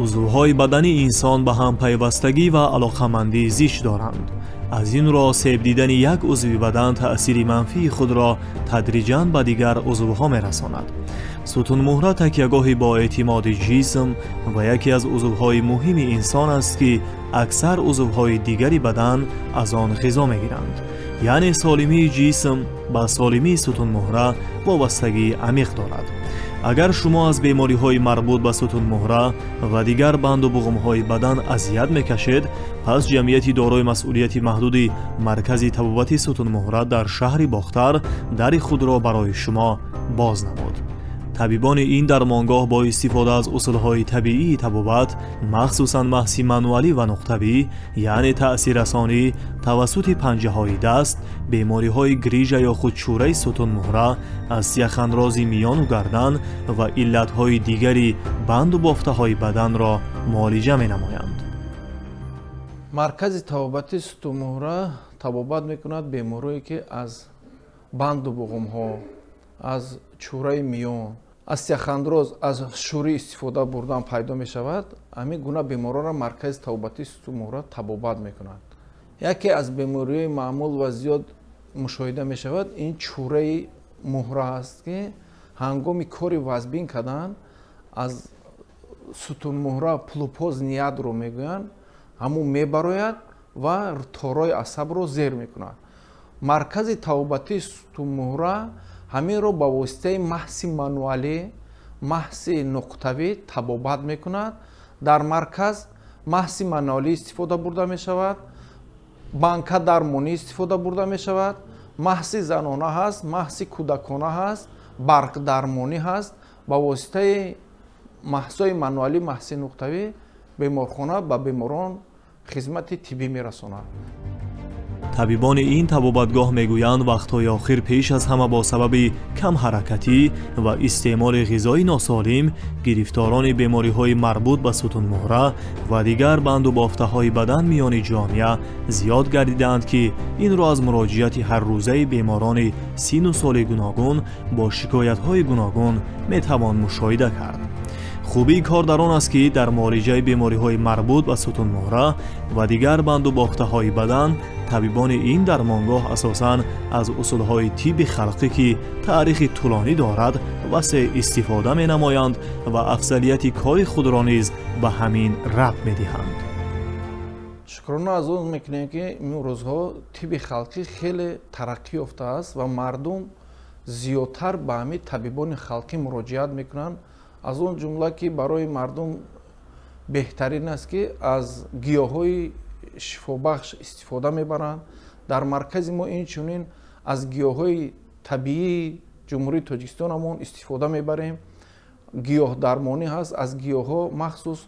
Узвҳои бадани инсон ба ҳам пайвастагӣ ва алоқамандии зич доранд. Аз ин рӯ себ дидани як узви бадан таъсири манфии худро тадриҷан ба дигар узвҳо мерасонад. Сутунмуҳра такягоҳи боэътимоди ҷисм ва яке аз узвҳои муҳими инсон аст, ки аксар узвҳои дигари бадан аз он ғизо мегиранд. Яъне солимии ҷисм ба солимии сутунмуҳра вобастагии амиқ дорад. Агар шумо аз бемориҳои марбут ба сутунмуҳра ва дигар банду буғумҳои бадан азият мекашед, пас ҷамъияти дорои масъулияти маҳдуди Маркази табобати сутунмуҳра дар шаҳри Бохтар дари худро барои шумо боз намуд. Табибони ин дармонгоҳ бо истифода аз усулҳои табиии табобат, махсусан маҳси мануалӣ ва нуқтавӣ, яъне таъсиррасонӣ тавассути панҷаҳои даст, бемориҳои грижа ё худ чӯраи сутунмуҳра, аз яхандрози миёну гардан ва иллатҳои дигари банду бофтаҳои баданро муолиҷа менамоянд. Маркази табобати сутунмуҳра табобат мекунад беморое, ки аз банду буғумҳо, аз чӯраи миён, аз яхандроз, аз шӯрӣ истифода бурдан пайдо мешавад. Ҳамин гуна беморонро маркази табобати сутунмуҳра табобат мекунад. Яке аз бемориҳои маъмул ва зиёд мушоҳида мешавад ин чӯраи муҳра аст, ки ҳангоми кори вазбин кардан аз сутунмуҳра плупоз ниядро мегӯянд, ҳамун мебарояд ва торои асабро зер мекунад. Маркази табобати сутунмуҳра ҳаминро ба воситаи маҳси мануалӣ, маҳси нуқтавӣ табобат мекунад. Дар марказ маҳси мануалӣ истифода бурда мешавад, банка дармонӣ истифода бурда мешавад, маҳси занона ҳаст, маҳси кӯдакона ҳаст, барқдармонӣ ҳаст. Ба воситаи маҳсҳои мануалӣ, маҳси нуқтавӣ беморхона ба беморон хизмати тиббӣ мерасонад. Табибони ин табобатгоҳ мегӯянд, вақтҳои охир пеш аз ҳама бо сабаби камҳаракатӣ ва истеъмоли ғизои носолим гирифторони бемориҳои марбут ба сутунмуҳра ва дигар банду бофтаҳои бадан миёни ҷомеа зиёд гардидаанд, ки инро аз муроҷиати ҳаррӯзаи беморони сину соли гуногун бо шикоятҳои гуногун метавон мушоҳида кард. Хубии кор дар он аст, ки дар муолиҷаи бемориҳои марбут ба сутунмуҳра ва дигар банду бофтаҳои бадан табибони ин дармонгоҳ асосан аз усулҳои тибби халқӣ, ки таърихи тӯлонӣ дорад, васеъ истифода менамоянд ва афзалияти кори худро низ ба ҳамин рабт медиҳанд. Шукрона аз он мекунем, ки имрӯзҳо тибби халқӣ хеле тараққӣ ёфтааст ва мардум зиёдтар ба ҳамин табибони халқӣ муроҷиат мекунанд. Аз он ҷумла, ки барои мардум беҳтарин аст, ки аз гиёҳҳои шифобахш истифода мебаранд. Дар маркази мо инчунин аз гиёҳҳои табиии Ҷумҳурии Тоҷикистонамон истифода мебарем. Гиёҳдармонӣ ҳаст, аз гиёҳҳо махсус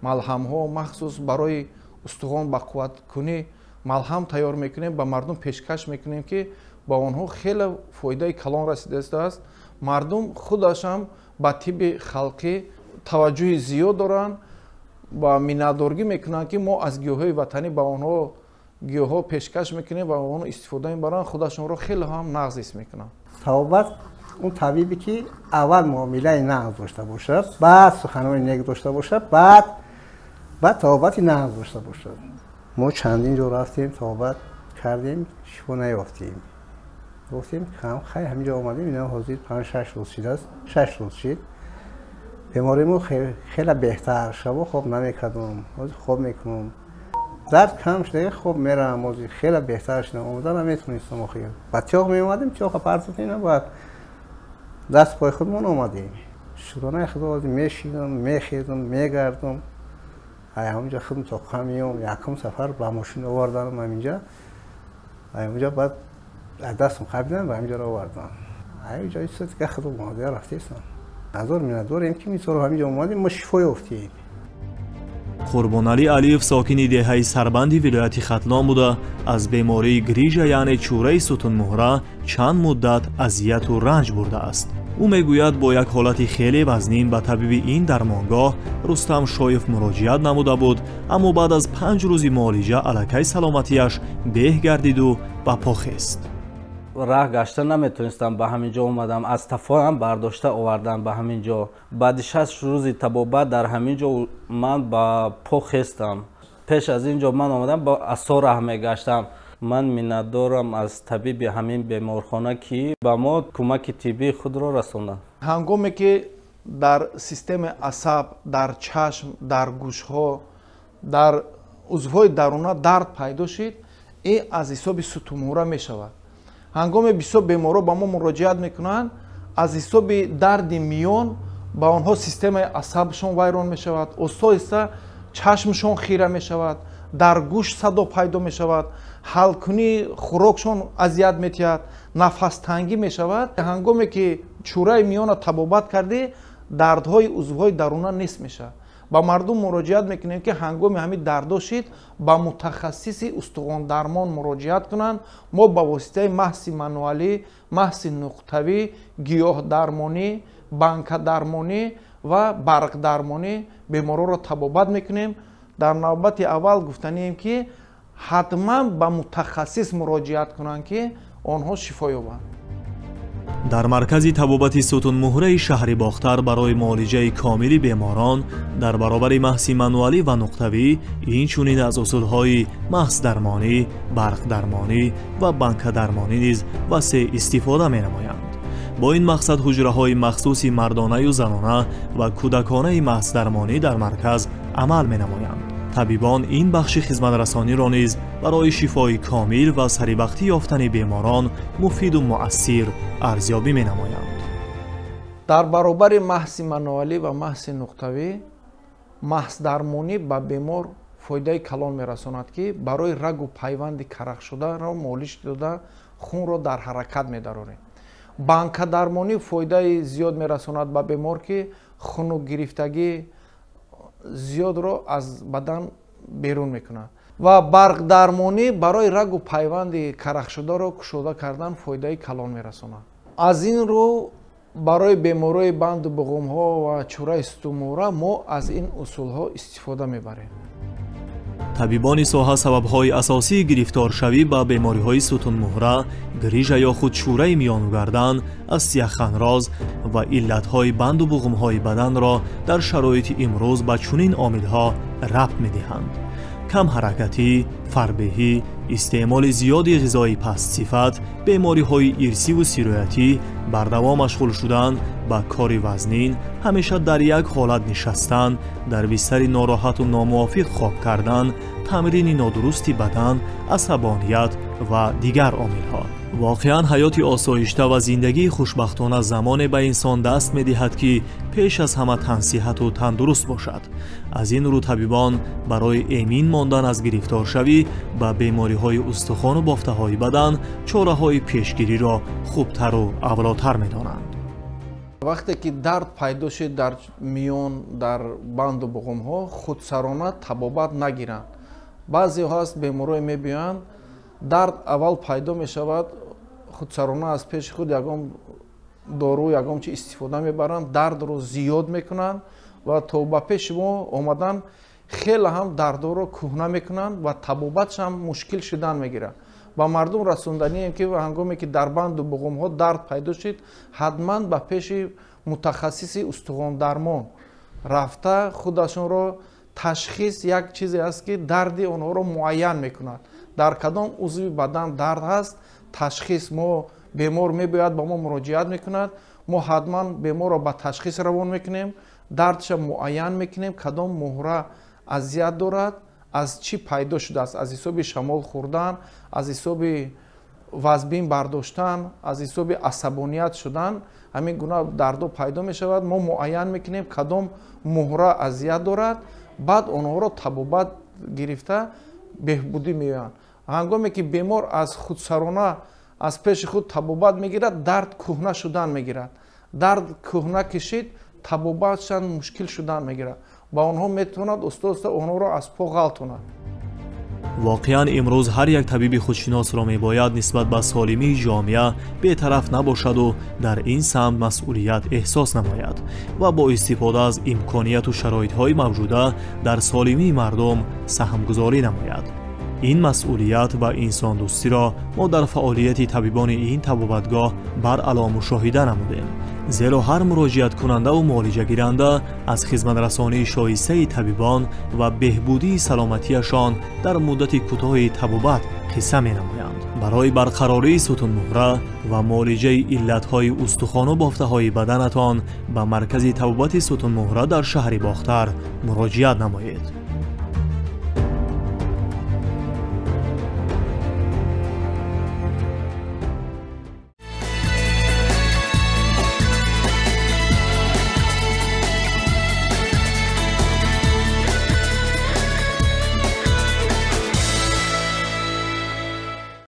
малҳамҳо, махсус барои устухон бақувваткунӣ малҳам тайёр мекунем, ба мардум пешкаш мекунем, ки ба онҳо хеле фоидаи калон расидааст. Мардум худашам ба тибби халқӣ таваҷҷӯҳи зиёд доранд ва миннатдоргӣ мекунанд, ки мо аз гиёҳҳои ватанӣ ба онҳо гиёҳҳо пешкаш мекунем ва онҳо истифода мебаранд, худашонро хеле ҳам нағз ҳис мекунанд. Табобат он табибе, ки аввал муомилаи нағз дошта бошад, баъд суханони нек дошта бошад, баъд табобати нағз дошта бошад. Мо чандин ҷо рафтем, табобат кардем, шифо наёфтем. Гуфтем хай, ҳаминҷо омадем, ина ҳозир 5-6 рӯз шудааст, 6 рӯз шид. Бемории мо хеле беҳтар, шабо хоб намекардум, ҳозир хоб мекунам. Дард кам шуда, хоб меравам, ҳозир хеле беҳтар шудам, омада наметонистам охир. Ба тиёқ меомадем, тиёқа партофтем, баъд даст пои худмон омадем. Шукронаи Худо, ҳозир мешинам, мехезам, мегардам. Ай ҳаминҷо худам тоқа меом, якум сафар ба мошин оварданам ҳаминҷо. Ай ҳаминҷо баъд дастам қабидан ба ҳаминҷоро овардам. Ай ҷои содига худам омада рафтесам. Ҳазор миннатдорем, ки мисол ҳаминҷо омадем, мо шифо ёфтем. Қурбоналӣ Алиев сокини деҳаи Сарбанди вилояти Хатлон буда, аз бемории грижа, яъне чӯраи сутунмуҳра, чанд муддат азияту ранҷ бурдааст. Ӯ мегӯяд, бо як ҳолати хеле вазнин ба табиби ин дармонгоҳ Рустам Шоев муроҷиат намуда буд, аммо баъд аз 5 рӯзи муолиҷа аллакай саломатиаш беҳ гардиду ба по хест. Раҳ гашта наметонистам, ба ҳамин ҷо омадам. Аз тафоам бардошта овардам ба ҳамин ҷо. Баъди 6 рӯзи табобат дар ҳамин ҷо ман ба по хестам. Пеш аз ин ҷо ман омадам, ба асо раҳ мегаштам. Ман миннатдорам аз табиби ҳамин беморхона, ки ба мо кӯмаки тиббии худро расонданд. Ҳангоме ки дар системаи асаб, дар чашм, дар гӯшҳо, дар узвҳои даруна дард пайдо шид, ин аз ҳисоби сутунмуҳра мешавад. Ҳангоме бисёр беморҳо ба мо муроҷиат мекунанд, аз ҳисоби дарди миён ба онҳо системаи асабшон вайрон мешавад, оҳиста оҳиста чашмшон хира мешавад, дар гӯш садо пайдо мешавад, ҳалкунии хӯрокшон азият метиҳад, нафастангӣ мешавад. Ҳангоме ки чӯраи миёна табобат кардӣ, дардҳои узвҳои даруна нест мешавад. Ба мардум муроҷиат мекунем, ки ҳангоми ҳамин дардо шид, ба мутахассиси устухондармон муроҷиат кунанд. Мо ба воситаи маҳси мануалӣ, маҳси нуқтавӣ, гиёҳдармонӣ, банкадармонӣ ва барқдармонӣ беморҳоро табобат мекунем. Дар навбати аввал гуфтанием, ки ҳатман ба мутахассис муроҷиат кунанд, ки онҳо шифо ёбанд. Дар маркази табобати сутунмуҳраи шаҳри Бохтар барои муолиҷаи комили беморон дар баробари маҳси мануалӣ ва нуқтавӣ инчунин аз усулҳои маҳсдармонӣ, барқдармонӣ ва банкадармонӣ низ васеъ истифода менамоянд. Бо ин мақсад ҳуҷраҳои махсуси мардонаю занона ва кӯдаконаи маҳсдармонӣ дар марказ амал менамоянд. Табибон ин бахши хизматрасониро низ барои шифои комил ва саривақтӣ ёфтани беморон муфиду муассир арзёбӣ менамоянд. Дар баробари маҳси мануалӣ ва маҳси нуқтавӣ, маҳсдармонӣ ба бемор фоидаи калон мерасонад, ки барои рагу пайванди карахшударо муолиҷ дода, хунро дар ҳаракат медарорем. Банкадармонӣ фоидаи зиёд мерасонад ба бемор, ки хунукгирифтагӣ зиёдро аз бадан берун мекунад. Ва барқдармонӣ барои рагу пайванди карахшударо кушода кардан фоидаи калон мерасонад. Аз ин рӯ барои беморои банду буғумҳо ва чӯраи сутунмуҳра мо аз ин усулҳо истифода мебарем. Табибони соҳа сабабҳои асосии гирифторшавӣ ба бемориҳои сутунмуҳра, грижа ё худ чӯраи миёну гардан, остеохондроз ва иллатҳои банду буғумҳои баданро дар шароити имрӯз ба чунин омилҳо рабт медиҳанд: камҳаракатӣ, фарбеҳӣ, истеъмоли зиёди ғизои пастсифат, бемориҳои ирсиву сироятӣ, бардавом машғул шудан ба кори вазнин, ҳамеша дар як ҳолат нишастан, дар бистари нороҳату номувофиқ хоб кардан, тамрини нодурусти бадан, асабоният ва дигар омилҳо. Воқеан ҳаёти осоишта ва зиндагии хушбахтона замоне ба инсон даст медиҳад, ки пеш аз ҳама тансиҳату тандуруст бошад. Аз ин рӯ табибон барои эмин мондан аз гирифторшавӣ ба бемориҳои устухону бофтаҳои бадан чораҳои пешгириро хубтару авлотар медонанд. Вақте ки дард пайдо шуд дар миён, дар банду буғумҳо, худсарона табобат нагиранд. Баъзеҳо ҳаст беморое мебиёянд, дард аввал пайдо мешавад, худсарона аз пеши худ ягон дору, ягон чи истифода мебаранд, дардро зиёд мекунанд ва то ба пеши мо омадан хеле ҳам дардҳоро кӯҳна мекунанд ва табобатш ҳам мушкил шудан мегирад. Ба мардум расонданием, ки ҳангоме ки дар банду буғумҳо дард пайдо шуд, ҳатман ба пеши мутахассиси устухондармон рафта худашонро ташхис, як чизе аст, ки дарди онҳоро муайян мекунад. Дар кадом узви бадан дард ҳаст, ташхис мо бемор мебояд ба мо муроҷиат мекунад, мо ҳатман беморро ба ташхис равон мекунем, дардша муайян мекунем, кадом муҳра азият дорад, аз чӣ пайдо шудааст, аз ҳисоби шамол хӯрдан, аз ҳисоби вазбин бардоштан, аз ҳисоби асабоният шудан, ҳамин гуна дардо пайдо мешавад. Мо муайян мекунем, кадом муҳра азият дорад, баъд онҳоро табобат гирифта беҳбудӣ меоянд. Ҳангоме ки бемор аз худсарона аз пеши худ табобат мегирад, дард кӯҳна шудан мегирад. Дард кӯҳна кишид, табобатшан мушкил шудан мегирад. Ба онҳо метавонад оста оста онҳоро аз по ғалтонад. Воқеан имрӯз ҳар як табиби худшиносро мебояд нисбат ба солимии ҷомеа бетараф набошаду дар ин самт масъулият эҳсос намояд ва бо истифода аз имконияту шароитҳои мавҷуда дар солимии мардум саҳмгузорӣ намояд. Ин масъулият ва инсондӯстиро мо дар фаъолияти табибони ин табобатгоҳ баръало мушоҳида намудем, зеро ҳар муроҷиаткунандаву муолиҷагиранда аз хизматрасонии шоистаи табибон ва беҳбудии саломатиашон дар муддати кӯтоҳи табобат қисса менамоянд. Барои барқарории сутунмуҳра ва муолиҷаи иллатҳои устухону бофтаҳои баданатон ба маркази табобати сутунмуҳра дар шаҳри Бохтар муроҷиат намоед.